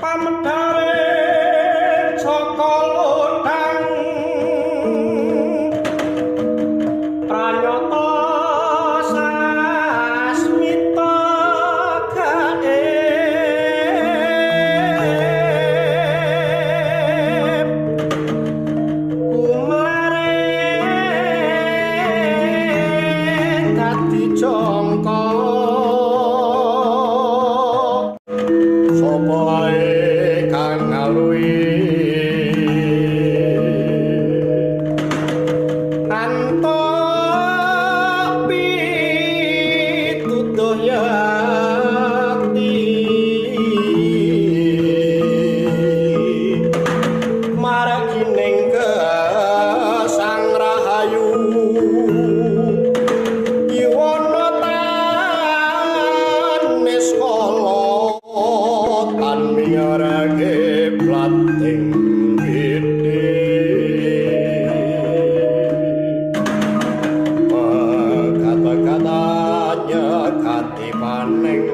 Pamedare Jaka Lodhang pranyata sasmita gaib kumlare dadi jangka Sapa ae kang ngaluhi antuk pituduh yakti margi ning Sang Rahayu yuwana tan niskala tan miyarake plating widi kata-katanya katipaning